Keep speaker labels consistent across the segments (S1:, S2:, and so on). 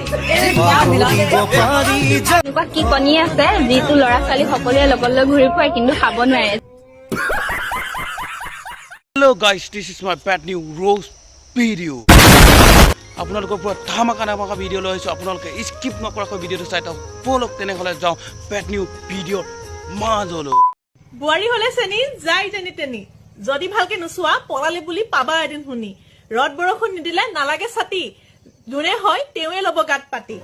S1: এনেকুৱা কি কণী আছে যিটো ল'ৰা ছোৱালী সকলোৱে লগত লৈ ঘূৰি ফুৰে কিন্তু খাব নোৱাৰে?
S2: Hello guys, this is my brand new roast video. আপোনালোকৰ পৰা ধামাকা ধামাকা ভিডিঅ' লৈ আহিছোঁ। আপোনালোকে স্কিপ নকৰাকৈ ভিডিঅ'টো চাই থাকক। ব'লক তেনেহ'লে যাওঁ ব্ৰেণ্ড নিউ ভিডিঅ'ৰ মাজলৈ।
S3: বোৱাৰী হলে চেনি যায় যেনি তেনি, যদি ভালকে নোচোৱা পলালে বুলি পাবা এদিন শুনি। ৰদ বৰষুণ নিদিলে নালাগে ছাতি, যোনে হয় তেওঁৱে ল'ব গাত পাতি।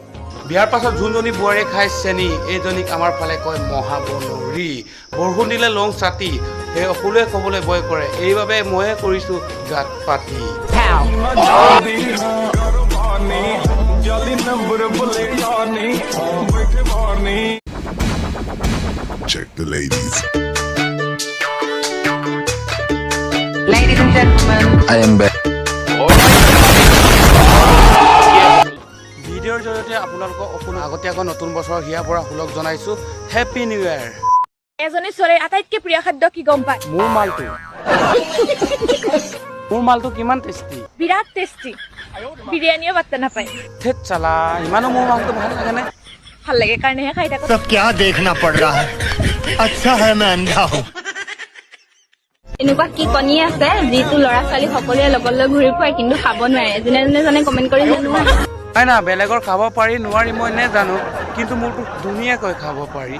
S2: বিয়াৰ পাছত যোনজনী বোৱাৰীয়ে খায় চেনি, এইজনীক আমাৰ ফালে কয় মহাবনৰী। বৰষুণ দিলে লং ছাতি, সেই সকলোৱে ক'বলৈ ভয় কৰে, এইবাবে ময়ে কৰিছোঁ গাত পাতি।
S4: Check the ladies.
S5: Ladies and gentlemen.
S6: I am back.
S2: ভিডিঅ'ৰ জৰিয়তে আপোনালোকক অকণ আগতীয়াকৈ নতুন বছৰৰ হিয়া পৰা সুলভ জনাইছোঁ, হেপী নিউ ইয়াৰ।
S1: এজনী ছোৱালীৰ আটাইতকৈ প্ৰিয় খাদ্য কি গম পায়?
S2: মোৰ মালটো। মোৰ মালটো কিমান টেষ্টি?
S1: বিৰাট টেষ্টি, বিৰিয়ানীও পাত্তা নাপায়।
S2: থেত চালা, ইমানো মোৰ মালটো ভাল লাগেনে?
S1: ভাল লাগে কাৰণেহে খাই থাকো।
S6: सब क्या देखना पड़ रहा है? अच्छा है मैं अंधा हूँ।
S1: এনেকুৱা কি কণী আছে যিটো ল'ৰা ছোৱালী সকলোৱে লগত লৈ ঘূৰি ফুৰে কিন্তু খাব নোৱাৰে? যোনে যোনে জানে কমেণ্ট কৰি জনোৱা।
S2: নাই না, বেলেগৰ খাব পাৰি নোৱাৰি মই নেজানো, কিন্তু মোৰটো ধুনীয়াকৈ খাব পাৰি।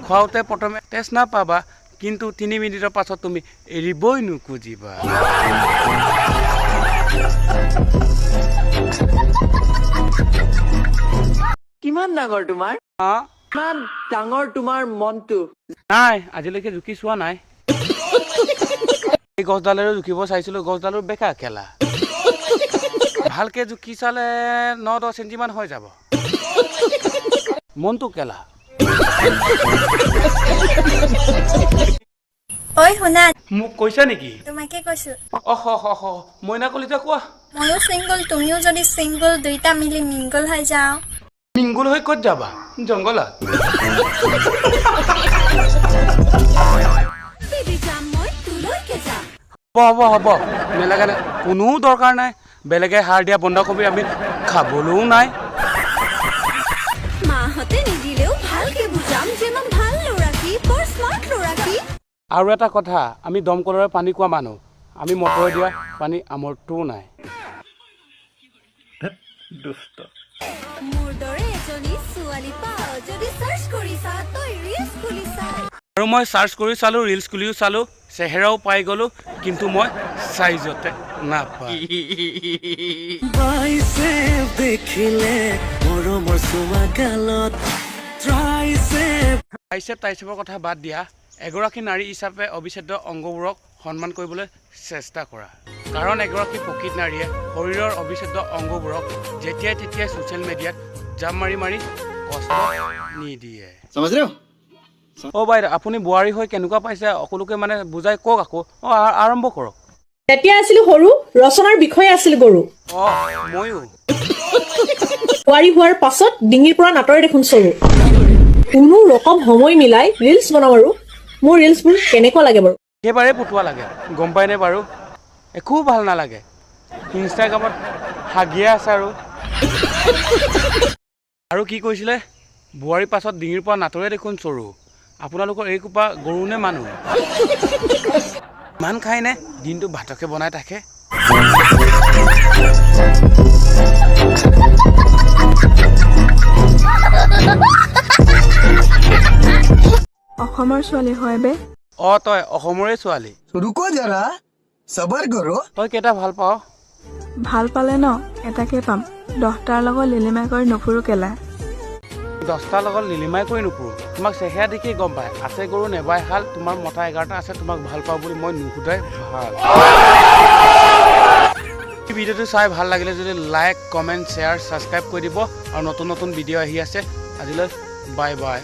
S2: খুৱাওঁতে প্ৰথমে টেষ্ট নাপাবা, কিন্তু 3 মিনিটৰ পাছত তুমি এৰিবই নুখুজিবা।
S5: কিমান ডাঙৰ তোমাৰ
S2: হা?
S5: কিমান ডাঙৰ তোমাৰ মনটো?
S2: নাই, আজিলৈকে জুখি চোৱা নাই। এই গছডালেৰো জুখিব চাইছিলোঁ, গছডালো বেকা কেলা। ভালকে জুখি চালে 9-10 চেণ্টিমান হৈ যাব। মনটো কেলা।
S7: ঐ শুনা।
S2: মোক কৈছা নেকি?
S7: তোমাকে কৈছো।
S2: অহ হ হ, মইনা কলিতা, কোৱা।
S7: ময়ো ছিংগল, তুমিও যদি ছিংগল, দুইটা মিলি মিংগল হৈ যাওঁ।
S2: মিংগুল হৈ ক'ত যাবা, জংঘলত? হ'ব হ'ব হ'ব, নেলাগে নে, কোনো দৰকাৰ নাই। বেলেগে সাৰ দিয়া বন্ধাকবি আমি খাবলৈও নাই।
S8: মাহঁতে নিদিলেও ভালকে বুজাম যে মই ভাল ল'ৰা কি, বৰ স্মাৰ্ট ল'ৰা কি।
S2: আৰু এটা কথা, আমি দমকলৰে পানী খোৱা মানুহ। আমি মটৰে দিয়া পানী আমৰটোও নাই।
S8: মোৰ দৰে এজনী ছোৱালী পাওঁ যদি চাৰ্চ কৰিছা, তই ৰিলচ খুলিছা।
S2: আৰু মই চাৰ্চ কৰি চালোঁ, ৰিলচ খুলিও চালোঁ, চেহেৰাও পাই গ'লোঁ, কিন্তু মই চাইজতে নাপাওঁ।
S9: দেখিলে মৰমৰ চুমা গালত ট্ৰাইচেপ।
S2: বাইচেপ টাইচেপৰ কথা বাদ দিয়া, এগৰাকী নাৰী হিচাপে অবিচ্ছেদ্য অংগবোৰক সন্মান কৰিবলৈ চেষ্টা কৰা। কাৰণ এগৰাকী প্ৰকৃত নাৰীয়ে শৰীৰৰ অবিচ্ছেদ্য অংগবোৰক যেতিয়াই তেতিয়াই ছ'চিয়েল মিডিয়াত জাপ মাৰি মাৰি কষ্ট নিদিয়ে। অ' বাইদেউ, আপুনি বোৱাৰী হৈ কেনেকুৱা পাইছে, সকলোকে মানে বুজাই কওক আকৌ। অঁ, আৰম্ভ কৰক।
S3: তেতিয়া আছিলো সৰু, ৰচনাৰ বিষয়ে আছিল গৰু।
S2: অঁ, ময়ো।
S3: বোৱাৰী হোৱাৰ পাছত ডিঙিৰ পৰা নাতৰে দেখোন চৰু। কোনো ৰকম সময় মিলাই ৰিলচ বনাওঁ। আৰু মোৰ ৰিলচবোৰ কেনেকুৱা লাগে বাৰু?
S2: একেবাৰে পটুৱা লাগে, গম পায়নে বাৰু? একো ভাল নালাগে। ইনষ্টাগ্ৰামত হাগিয়ে আছে। আৰু কি কৈছিলে, বোৱাৰীৰ পাছত ডিঙিৰ পৰা নাতৰে দেখোন চৰু। আপোনালোকৰ এই সোপা গৰু নে মানুহ? ইমান খায়নে দিনটো ভাতকে বনাই থাকে?
S10: অসমৰ ছোৱালী হয় বে।
S2: অঁ, তই অসমৰে ছোৱালী।
S6: रुको जरा, सबर करो।
S2: তই কেইটা ভাল পাৱ?
S10: ভাল পালে ন এটাকে পাম, 10টাৰ লগত লিলিমাই কৰি নুফুৰো কেলা।
S2: 10টাৰ লগত লিলিমাই কৰি নুফুৰো। তোমাক চেহেৰা দেখিয়ে গম পায়, আছে গৰু নেবাই হাল। তোমাৰ মতা 11টা আছে, তোমাক ভাল পাওঁ বুলি মই নুসুধাই ভাল। এই ভিডিঅ'টো চাই ভাল লাগিলে যদি লাইক, কমেণ্ট, শ্বেয়াৰ, ছাবস্ক্ৰাইব কৰি দিব। আৰু নতুন নতুন ভিডিঅ' আহি আছে। আজিলৈ বাই বাই।